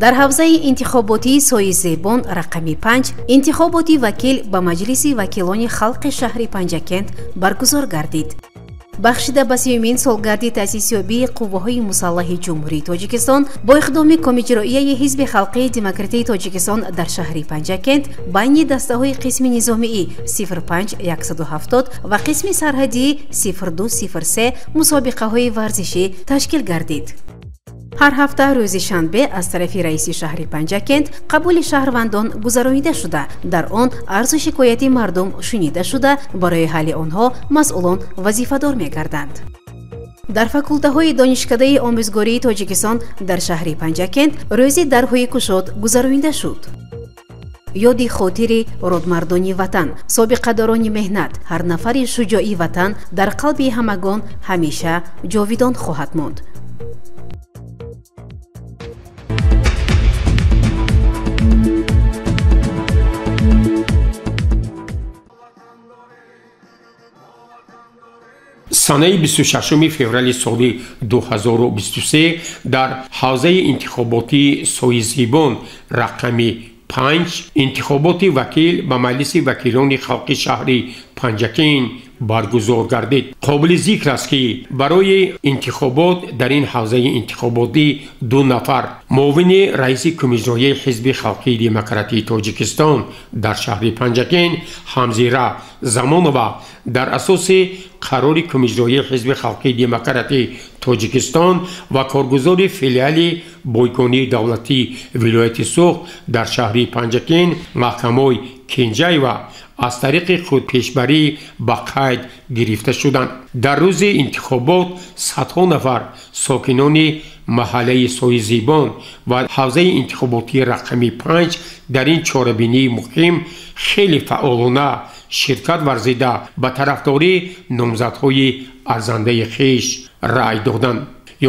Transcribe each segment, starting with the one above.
Дар ҳавзаи интихоботии Соизебон рақами 5 интихоботи вакил ба Маҷлиси вакилони халқи шаҳри Панҷакент баргузор гардид. Бахшида ба сеюмин солгарди таъсисёбии қувваҳои мусаллаҳи Ҷумҳурии Тоҷикистон бо иқдоми Комиҷроияи Ҳизби халқии демократии Тоҷикистон дар шаҳри Панҷакент байни дастаҳои қисми низомии 05170 ва қисми сарҳадии 0203 мусобиқаҳои варзишӣ ташкил гардид. Ҳар ҳафта рӯзи шанбе аз тарафи раиси шаҳри Панҷакент қабули шаҳрвандон гузаронида шуда, дар он арзу шикояти мардум шунида шуда, барои ҳалли онҳо масъулон вазифадор мегарданд. Дар факултаҳои Донишкадаи омӯзгории Тоҷикистон дар шаҳри Панҷакент рӯзи дарҳои кушод гузаронида шуд. Ёди хотири родмардони ватан, собиқадорони меҳнат, ҳар нафари шуҷои ватан дар қалби ҳамагон ҳамеша ҷовидон хоҳад монд. Санаи 26 феврали соли 2023 дар ҳавзаи интихоботии Соизибон рақами 5 интихоботи вакил ба Маҷлиси вакилони халқи шаҳри Панҷакент баргузор гардид. Қобили зикр аст, ки барои интихобот дар ин ҳавзаи интихоботӣ ду нафар муовини раиси Кумиҷроияи Ҳизби халқии демократии Тоҷикистон дар шаҳри Панҷакент Ҳамзира Замонова дар асоси қарори Кумиҷроияи Ҳизби халқии демократии Тоҷикистон ва коргузори филиали Бойгонии давлатии вилояти Суғд дар шаҳри Панҷакент Маҳкамой Кенҷаева аз тариқи худпешбарӣ ба қайд гирифта шуданд. Дар рӯзи интихобот садҳо нафар сокинони маҳаллаи Соизибон ва ҳавзаи интихоботии рақами 5 дар ин чорабинии муҳим хеле фаъолона ширкат варзида, ба тарафдории номзадҳои арзандаи хеш раъй доданд.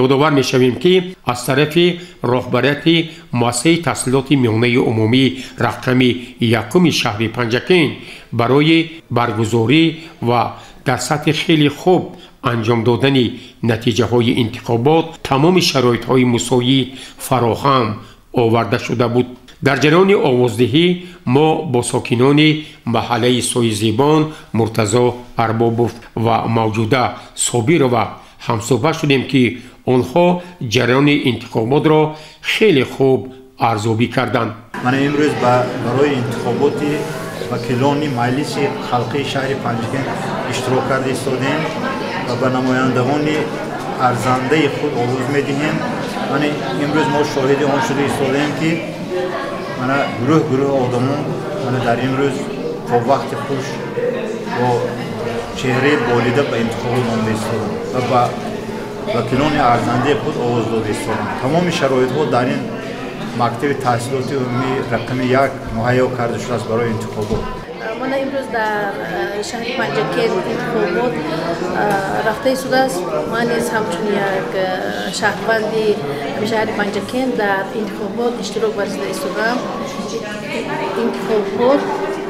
Ёдовар мешавем, ки аз тарафи роҳбарияти муассисаи таҳсилоти миёнаи умумӣ рақами 1 шаҳри Панҷакент барои баргузорӣ ва дар сатҳи хеле хуб анҷом додани натиҷаҳои интихобот тамоми шароитҳои мусоид фароҳам оварда шуда буд. Дар ҷараёни овоздиҳӣ мо бо сокинони маҳаллаи Соизибон Муртазо Арбобов ва Мавҷуда Собирова ҳамсӯҳбат шудем, ки онҳо ҷараёни интихоботро хеле хуб арзёбӣ карданд. Ман имрӯз барои интихоботи вакилони Маҷлиси халқии шаҳри Панҷакент иштирок карда истодем ва ба намояндагони арзандаи худ овоз медиҳем. Ман имрӯз мо шоҳиди он шуда истодем, ки мана гурӯҳ гурӯҳ одамон мана дар имрӯз то вақти хуш бо чеҳраи болида ба интихобот омада истоданд ва ба вакилони арзандаи худ овоз дода истоданд. Тамоми шароитҳо дар ин мактаби таҳсилоти умумӣ рақами 1 муҳайё карда шудааст барои интихобот. Мана имрӯз дар шаҳри Панҷакент интихобот рафта истодааст. Ман низ ҳамчун як шаҳрванди шаҳри Панҷакент дар интихобот иштирок варзида истодам. Интихобот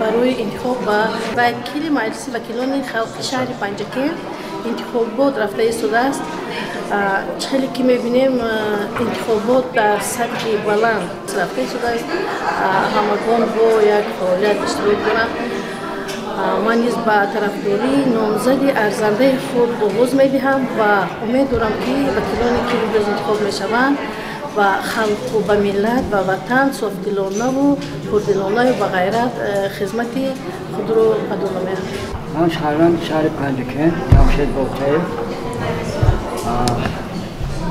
барои интихоб ба вакили Маҷлиси вакилони халқи шаҳри Панҷакент интихобот рафта истодааст. Хеле ки мебинем, интихобот дар сатҳи баланд рафта истодааст. Ҳамагон бо як фаъолият иштирок доранд. Ман низ ба тарафдории номзади арзандаи худ овоз медиҳам ва умед дорам, ки вакилоне ки имрӯз интихоб мешаванд ба халқу ба миллат, ба ватан софдилонаву пурдилонаю ба ғайрат хизмати худро адо намоянд. Ман шаҳрванди шаҳри Панҷакент Ҷамшед Боқаев,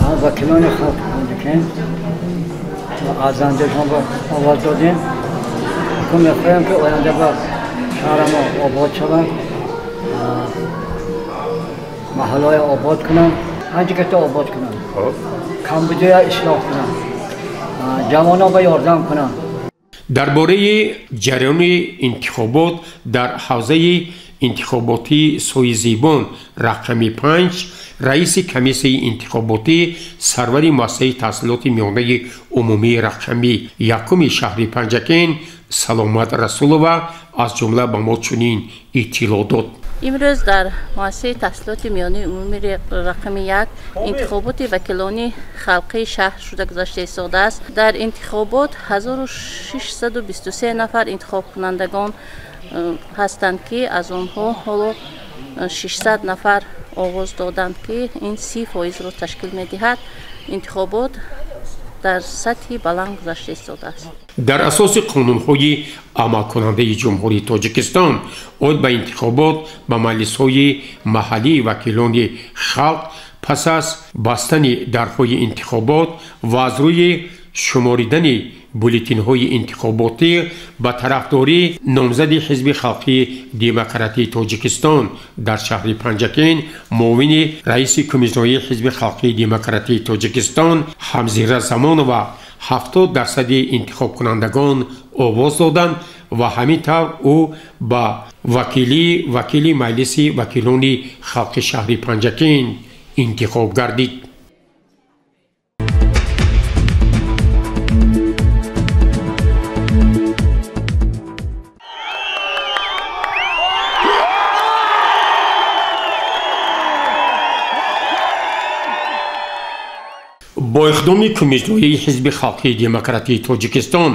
аз вакилони халқи Панҷакент арзандаашон овоз додем. Мехоҳем, ки оянда ба шаҳрамо обод шавад, маҳаллаҳоя обод кунанд, Панҷакента обод кунанд, камбудия ислоҳ кунанд, ҷавонон ба ёрдам кунанд. Дар бораи ҷараёни интихобот дар ҳавзаи интихоботии Соизибон рақами 5 раиси комиссияи интихоботӣ, сарвари муассисаи таҳсилоти миёнаи умумии рақами 1 шаҳри Панҷакент Саломат Расулова аз ҷумла ба мо чунин иттилоъ дод. Имрӯз дар муассисаи таҳсилоти миёнаи умумии рақами 1 интихоботи вакилони халқии шаҳр шуда гузашта истодааст. Дар интихобот 1623 нафар интихобкунандагон ҳастанд, ки аз онҳо ҳоло 600 нафар овоз доданд, ки ин 30%-ро ташкил медиҳад. Интихобот дар сатҳи баланд гузашта истодааст. Дар асоси қонунҳои амалкунандаи Ҷумҳурии Тоҷикистон оид ба интихобот ба маҷлисҳои маҳаллии вакилони халқ пас аз бастани дарҳои интихобот ва аз рӯи шуморидани бюллетенҳои интихоботӣ ба тарафдории номзади Ҳизби халқии демократии Тоҷикистон дар шаҳри Панҷакент, муовини раиси Кумитаи Ҳизби халқии демократии Тоҷикистон Ҳамзира Замонова 70% интихобкунандагон овоз доданд ва ҳамин тавр ӯ ба вакили Маҷлиси вакилони халқи шаҳри Панҷакент интихоб гардид. Бо иқдоми Кумитаи Ҳизби халқии демократии Тоҷикистон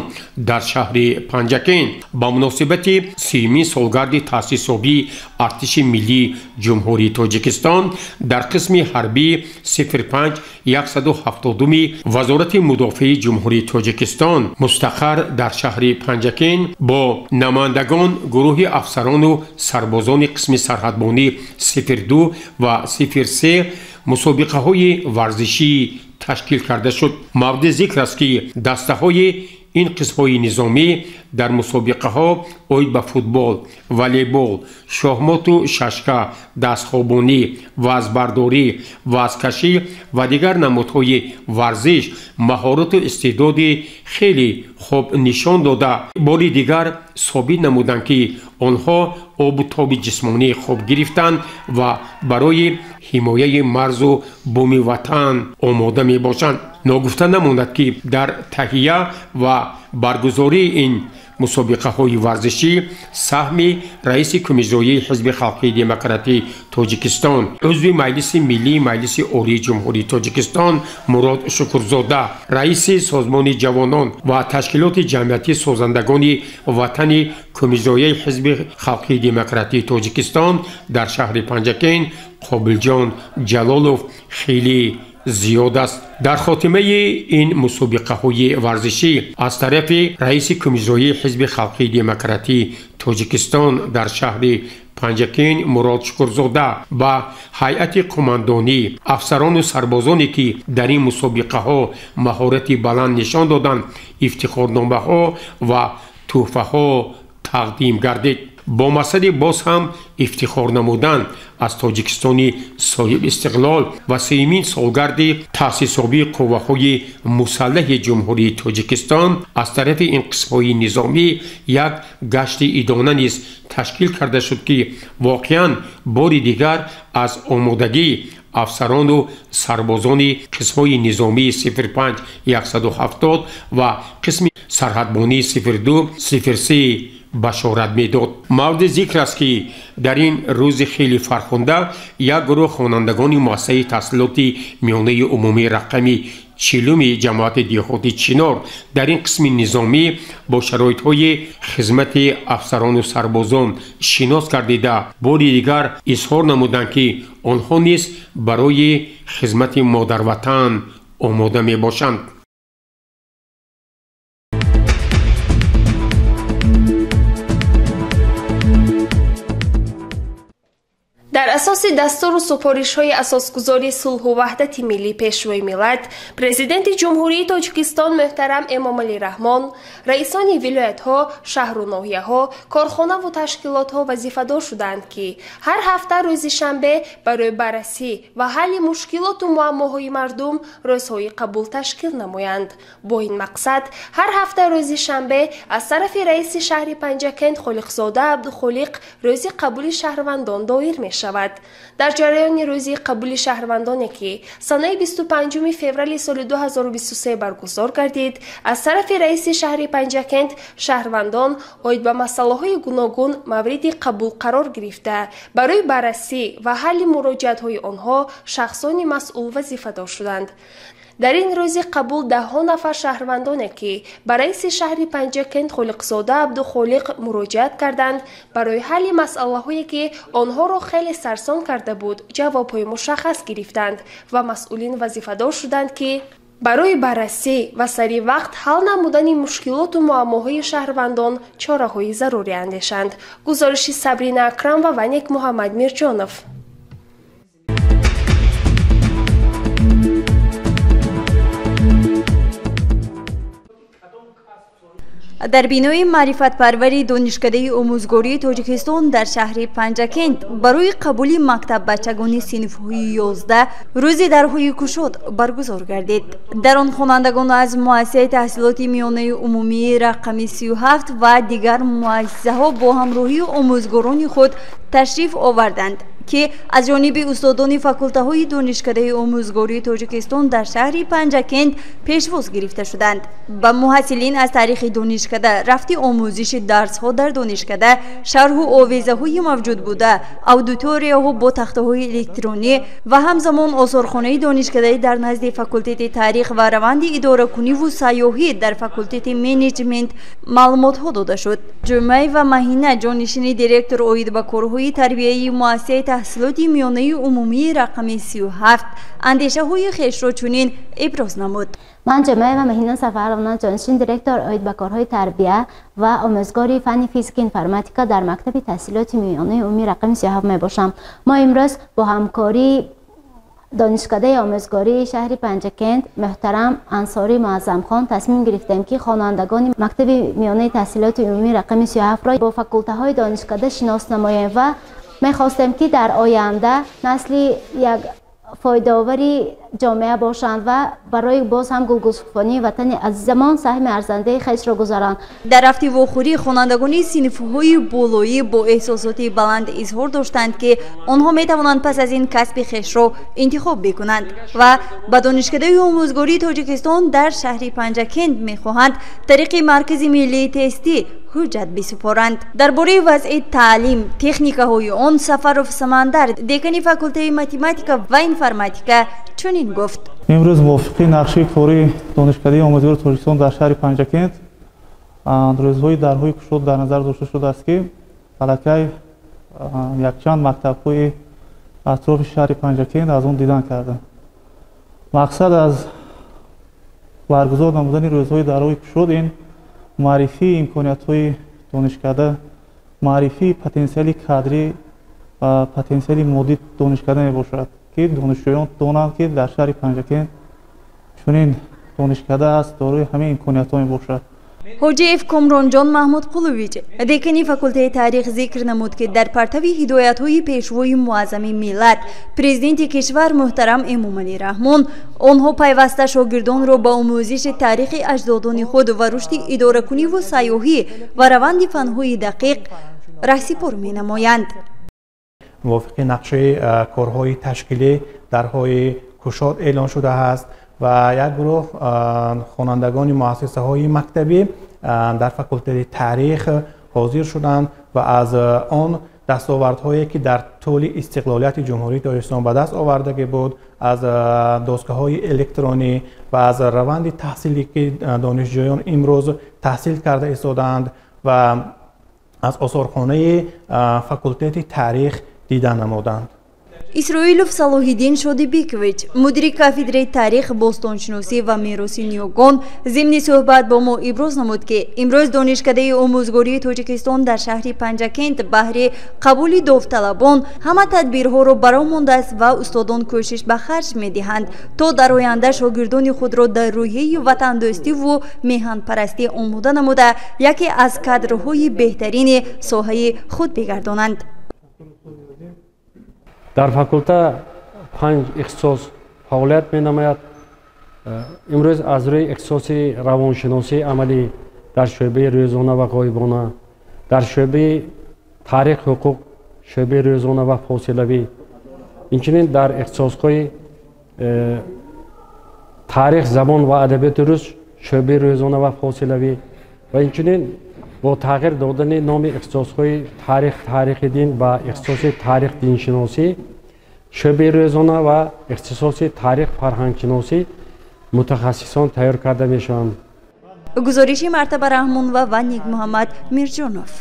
дар шаҳри Панҷакент ба муносибати 30-мин солгарди таъсисёбии Артиши миллии Ҷумҳурии Тоҷикистон дар қисми ҳарбии 05-170 Вазорати мудофиаи Ҷумҳурии Тоҷикистон мустақар дар шаҳри Панҷакент бо намояндагон гурӯҳи афсарону сарбозони қисми сарҳадбонӣ 02 ва 03 мусобиқаҳои варзишӣ ташкил карда шуд. Мавриди зикр аст, ки дастаҳои ин қисмҳои низомӣ дар мусобиқаҳо оид ба футбол, волейбол, шоҳмоту шашка, дастхобонӣ, вазнбардорӣ, вазнкашӣ ва дигар намудҳои варзиш маҳорату истеъдоди хеле хуб нишон дода, бори дигар собит намуданд, ки онҳо обу тоби ҷисмонии хуб гирифтанд ва барои ҳимояи марзу буми ватан омода мебошанд. Ногуфта намонад, ки дар таҳия ва баргузории ин мусобиқаҳои варзишӣ саҳми раиси Кумитаи Ҳизби халқии демократии Тоҷикистон, узви Маҷлиси миллии Маҷлиси Олии Ҷумҳурии Тоҷикистон Мурод Шукурзода, раиси Созмони ҷавонон ва ташкилоти ҷамъиятии созандагони ватани Кумитаи Ҳизби халқии демократии Тоҷикистон дар шаҳри Панҷакент Қобилҷон Ҷалолов хеле зиёд аст. Дар хотимаи ин мусобиқаҳои варзишӣ аз тарафи раиси Кумитаи Ҳизби халқии демократии Тоҷикистон дар шаҳри Панҷакент Мурод Шукурзода ба ҳайати қумандонӣ, афсарону сарбозоне, ки дар ин мусобиқаҳо маҳорати баланд нишон доданд, ифтихорномаҳо ва тӯҳфаҳо тақдим гардид. Бо мақсади боз ҳам ифтихор намудан аз Тоҷикистони соҳибистиқлол ва 30-мин солгарди таъсисёбии қувваҳои мусаллаҳи Ҷумҳурии Тоҷикистон аз тарафи ин қисмҳои низомӣ як гашти идона низ ташкил карда шуд, ки воқеан бори дигар аз омодагии афсарону сарбозони қисмҳои низомии 05-170 ва қисми сарҳадбонии 02-03 башорат медод. Мавриди зикр аст, ки дар ин рӯзи хеле фархунда як гурӯҳ хонандагони муассисаи таҳсилоти миёнаи умумии рақами 40 ҷамоати деҳоти Чинор дар ин қисми низомӣ бо шароитҳои хизмати афсарону сарбозон шинос гардида, бори дигар изҳор намуданд, ки онҳо низ барои хизмати модарватан омода мебошанд. Дар асоси дастуру супоришҳои асосгузори сулҳу ваҳдати миллӣ Пешвои миллат, Президенти Ҷумҳурии Тоҷикистон муҳтарам Эмомалӣ Раҳмон, раисони вилоятҳо, шаҳру ноҳияҳо, корхонаву ташкилотҳо вазифадор шуданд, ки ҳар ҳафта рӯзи шанбе барои баррасӣ ва ҳалли мушкилоту муаммоҳои мардум рӯзҳои қабул ташкил намоянд. Бо ин мақсад ҳар ҳафта рӯзи шанбе аз тарафи раиси шаҳри Панҷакент Холиқзода Абдухолиқ рӯзи қабули шаҳрвандон доир мешавад. мешавад. Дар ҷараёни рӯзи қабули шаҳрвандоне, ки санаи 25 феврали соли 2023 баргузор гардид, аз тарафи раиси шаҳри Панҷакент шаҳрвандон оид ба масъалаҳои гуногун мавриди қабул қарор гирифта, барои баррасӣ ва ҳалли муроҷиатҳои онҳо шахсони масъул вазифадор шуданд. Дар ин рӯзи қабул даҳҳо нафар шаҳрвандоне, ки ба раиси шаҳри Панҷакент Холиқзода Абдухолиқ муроҷиат карданд, барои ҳалли масъалаҳое, ки онҳоро хеле сарсон карда буд, ҷавобҳои мушаххас гирифтанд ва масъулин вазифадор шуданд, ки барои баррасӣ ва сари вақт ҳал намудани мушкилоту муаммоҳои шаҳрвандон чораҳои зарурӣ андешанд. Гузориши Сабрина Акрамова ва Нек Муҳаммад Мирҷонов. Дар бинои маърифатпарвари Донишкадаи омӯзгории Тоҷикистон дар шаҳри Панҷакент барои қабули мактаббачагони синфҳои 11 рӯзи дарҳои кушод баргузор гардид. Дар он хонандагон аз муассисаи таҳсилоти миёнаи умумии рақами 37 ва дигар муассисаҳо бо ҳамроҳии омӯзгорони худ ташриф оварданд, ки аз ҷониби устодони факултаҳои Донишкадаи омӯзгории Тоҷикистон дар шаҳри Панҷакент пешвоз гирифта шуданд. Ба муҳассилин аз таърихи донишкада, рафти омӯзиши дарсҳо дар донишкада, шарҳу овезаҳои мавҷуд буда, аудиторияҳо бо тахтаҳои электронӣ ва ҳамзамон осорхонаи донишкадаи дар назди факултети таърих ва раванди идоракуниву сайёҳӣ дар факултети менеҷмент маълумотҳо дода шуд. Ҷумъаева Маҳина, ҷонишини директор оид ба корҳои тарбияи муассисаи таҳсилоти миёнаи умумии рақами 37, андешаҳои хешро чунин иброз намуд. Ман Ҷумъаева Маҳина Сафаровна, ҷонишини директор оид ба корҳои тарбия ва омӯзгори фанни физика информатика дар мактаби таҳсилоти миёнаи умумии рақами 37 мебошам. Мо имрӯз бо ҳамкории Донишкадаи омӯзгории шаҳри Панҷакент муҳтарам Ансорӣ Муаззамхон тасмим гирифтем, ки хонандагони мактаби миёнаи таҳсилоти умумии рақами 37-ро бо факултаҳои донишкада шинос намоем ва мехостем, ки дар оянда насли як фоидаовари ҷомеа бошанд ва барои боз ҳам гулгулшукуфонии ватани азизамон саҳми арзандаи хешро гузаранд. Дар рафти вохӯрӣ хонандагони синфҳои болоӣ бо эҳсосоти баланд изҳор доштанд, ки онҳо метавонанд пас аз ин касби хешро интихоб бикунанд ва ба Донишкадаи омӯзгории Тоҷикистон дар шаҳри Панҷакент мехоҳанд тариқи Маркази миллии тестӣ ҳуҷҷат бисупоранд. Дар бораи вазъи таълим, техникаҳои он Сафаров Самандар, декани факултаи математика ва информатика, чунин гуфт. Имрӯз мувофиқи нақшаи кори Донишкадаи омӯзгории Тоҷикистон дар шаҳри Панҷакент рӯзҳои дарҳои кушод дар назар дошта шудааст, ки аллакай якчанд мактабҳои атрофи шаҳри Панҷакент аз он дидан карданд. Мақсад аз баргузор намудани рӯзҳои дарҳои кушод ин муаррифии имкониятҳои донишкада, муаррифии потенсиали кадрӣ ва потенсиали моддии донишкада мебошад, ки донишҷӯён донанд, ки дар шаҳри Панҷакент чунин донишкада аст, дорои ҳамаи имкониятҳо мебошад. Ҳоҷиев Комронҷон Маҳмудқулович, декани факултаи таърих, зикр намуд, ки дар партави ҳидоятҳои пешвои муаззами миллат, президенти кишвар муҳтарам Эмомалӣ Раҳмон, онҳо пайваста шогирдонро ба омӯзиши таърихи аҷдодони худ ва рушди идоракуниву сайёҳӣ ва раванди фанҳои дақиқ раҳсипор менамоянд. Мувофиқи нақшаи корҳои ташкилӣ дарҳои кушод эълон шудааст ва як гурӯҳ хонандагони муассисаҳои мактабӣ дар факултети таърих ҳозир шуданд ва аз он дастовардҳое, ки дар тӯли истиқлолияти Ҷумҳурии Тоҷикистон ба даст овардагӣ буд, аз доскаҳои электронӣ ва аз раванди таҳсиле, ки донишҷӯён имрӯз таҳсил карда истодаанд ва аз осорхонаи факултети таърих дида намуданд. Исроилов Салоҳиддин Шодибекович, мудири кафедраи таърих, бостоншиносӣ ва мероси ниёгон, зимни суҳбат бо мо иброз намуд, ки имрӯз Донишкадаи омӯзгории Тоҷикистон дар шаҳри Панҷакент баҳри қабули довталабон ҳама тадбирҳоро баро мондааст ва устодон кӯшиш ба харҷ медиҳанд, то дар оянда шогирдони худро дар рӯҳияи ватандӯстиву меҳанпарастӣ омода намуда, яке аз кадрҳои беҳтарини соҳаи худ бигардонанд. Дар факулта 5 ихтисос фаъолият менамояд. Имрӯз аз рӯи ихтисоси равоншиносии амалӣ дар шӯъбаи рӯзона ва ғоибона, дар шӯъбаи таърих, ҳуқуқ, шӯъбаи рӯзона ва фосилавӣ, инчунин дар ихтисосҳои таърих, забон ва адабиёти рус шӯъбаи рӯзона ва фосилавӣ ва инчунин бо тағйир додани номи ихтисосҳои таърих, таърихи дин ба ихтисоси таърих диншиносӣ, шӯъбаи рӯзона ва ихтисоси таърих фарҳангшиносӣ мутахассисон тайёр карда мешаванд. Гузориши Мартаба Раҳмонова ва Некмуҳаммад Мирҷонов.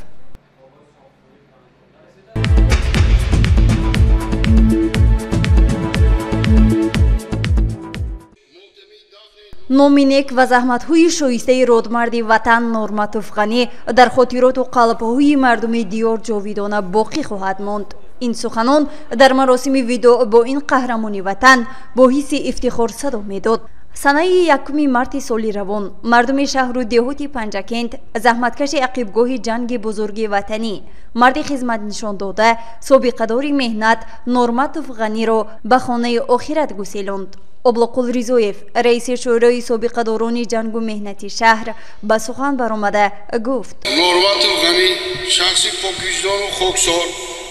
Номи нек ва заҳматҳои шоистаи родмарди ватан Норматов Ғанӣ дар хотироту қалбҳои мардуми диёр ҷовидона боқӣ хоҳад монд. Ин суханон дар маросими видоъ бо ин қаҳрамони ватан бо ҳисси ифтихор садо медод. Санаи 1 марти соли равон мардуми шаҳру деҳоти Панҷакент заҳматкаши ақибгоҳи ҷанги бузурги ватанӣ, марди хизматнишондода, собиқадори меҳнат Норматов Ғаниро ба хонаи охират гуселонд. Облоқул Ризоев, раиси шӯрои собиқадорони ҷангу меҳнати шаҳр, ба сухан баромада гуфт: Норматов Ғанӣ шахси поквиҷдону хоксор,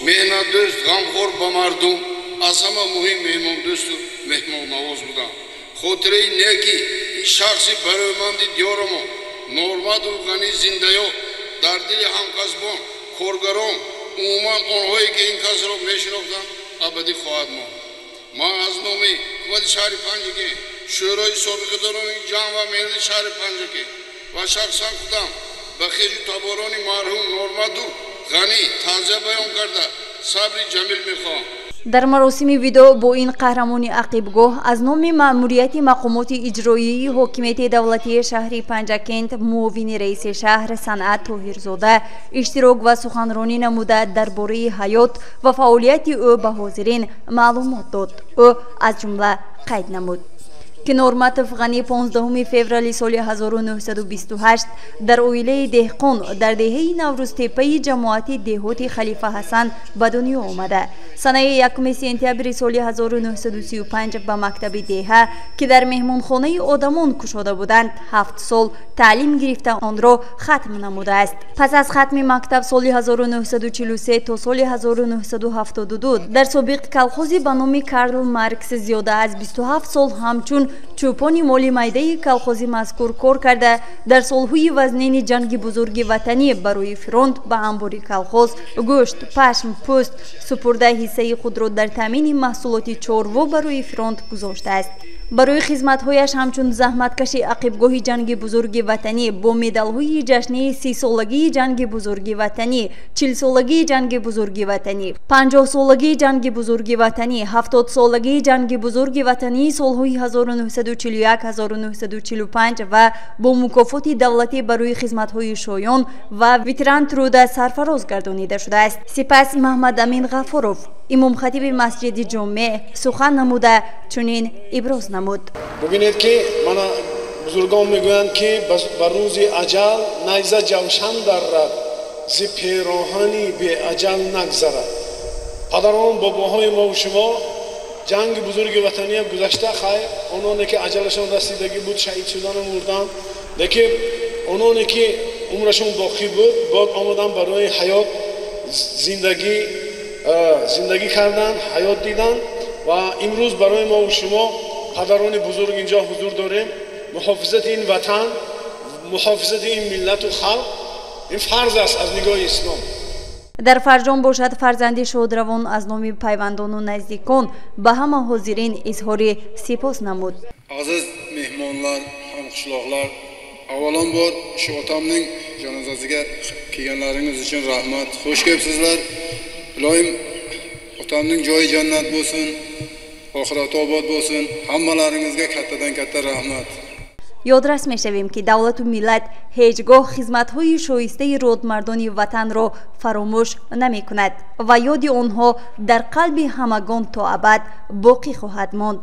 меҳнатдӯст, ғамхор ба мардум, аз ҳама муҳим меҳмондӯсту меҳмоннавоз буданд. Хотираи неки ин шахси барояманди диёрамон Норматов Ғанӣ зиндаёт дар дили ҳамкасбон, коргарон, умуман онҳое ки ин касро мешинохтанд, абадӣ хоҳад монд. Ман аз номи ҳукумати шаҳри Панҷакент, шӯрои собиқадорони ҷанг ва меҳнати шаҳри Панҷакент ва шахсан худам ба хешу таборони марҳум Норматов Ғанӣ таъзия баён карда сабри ҷамил мехоҳам. Дар маросими видоъ бо ин қаҳрамони ақибгоҳ аз номи маъмурияти мақомоти иҷроияи ҳокимияти давлатии шаҳри Панҷакент муовини раиси шаҳр Санъат Тоҳирзода иштирок ва суханронӣ намуда дар бораи ҳаёт ва фаъолияти ӯ ба ҳозирин маълумот дод. Ӯ аз ҷумла қайд намуд, ки Норматов Ғанӣ 15 феврали соли 1928 дар оилаи деҳқон дар деҳаи Наврӯзтеппаи ҷамоати деҳоти Халифа Ҳасан ба дунё омада. Санаи 1 сентябри соли 1935 ба мактаби деҳа, ки дар меҳмонхонаи одамон кушода буданд, 7 сол таълим гирифта онро хатм намудааст. Пас аз хатми мактаб соли 1943 то соли 1972 дар собиқ колхози ба номи Карл Маркс зиёда аз 27 сол ҳамчун чӯпони моли майдаи колхози мазкур кор карда, дар солҳои вазнини ҷанги бузурги ватанӣ барои фронт ба анбори колхоз гӯшт, пашм, пӯст супурда ҳиссаи худро дар таъмини маҳсулоти чорво барои фронт гузоштааст. Барои хизматҳояш ҳамчун заҳматкаши ақибгоҳи ҷанги бузурги ватанӣ бо медалҳои ҷашнии 30-солагии ҷанги бузурги ватанӣ, 40-солагии ҷанги бузурги ватанӣ, 50-солагии ҷанги бузурги ватанӣ, 70-солагии ҷанги бузурги ватании солҳои 1941-1945 ва бо мукофоти давлатӣ барои хизматҳои шоён ва ветеран труда сарфароз гардонида шудааст. Сипас Маҳмадамин Ғафуров, имомхатиби масҷиди ҷомеъ, сухан намуда чунин иброз намуд: бубинед ки мана бузургон мегӯянд ки ба рӯзи аҷал найза ҷавшан даррад, зи пероҳани беаҷал нагзарад. Падарон, бобоҳои мову шумо ҷанги бузурги ватания гузашта, хайр, ононе ки аҷалашон расидагӣ буд шаҳид шудану мурданд, лекин ононе ки умрашон боқӣ буд боз омаданд барои ҳаёт зиндагӣ карданд, ҳаёт диданд ва имрӯз барои мову шумо падарони бузург инҷо ҳузур дорем. Муҳофизати ин ватан, муҳофизати ин миллату халқ ин фарз аст аз нигоҳи ислом. Дар фарҷом бошад фарзанди шодравон аз номи пайвандону наздикон ба ҳама ҳозирин изҳори сипос намуд. Aziz mehmonlar, hamqishloqlar, avvalambor shu otamning janozasiga kelganlaringiz uchun rahmat. Xush kelibsizlar. Iloyim otamning joyi jannat bo'lsin, oxirati obod bo'lsin. Hammalaringizga kattadan katta rahmat. Ёдрас мешавем, ки давлату миллат ҳеҷ гоҳ хизматҳои шоистаи родмардони ватанро фаромӯш намекунад ва ёди онҳо дар қалби ҳамагон то абад боқӣ хоҳад монд.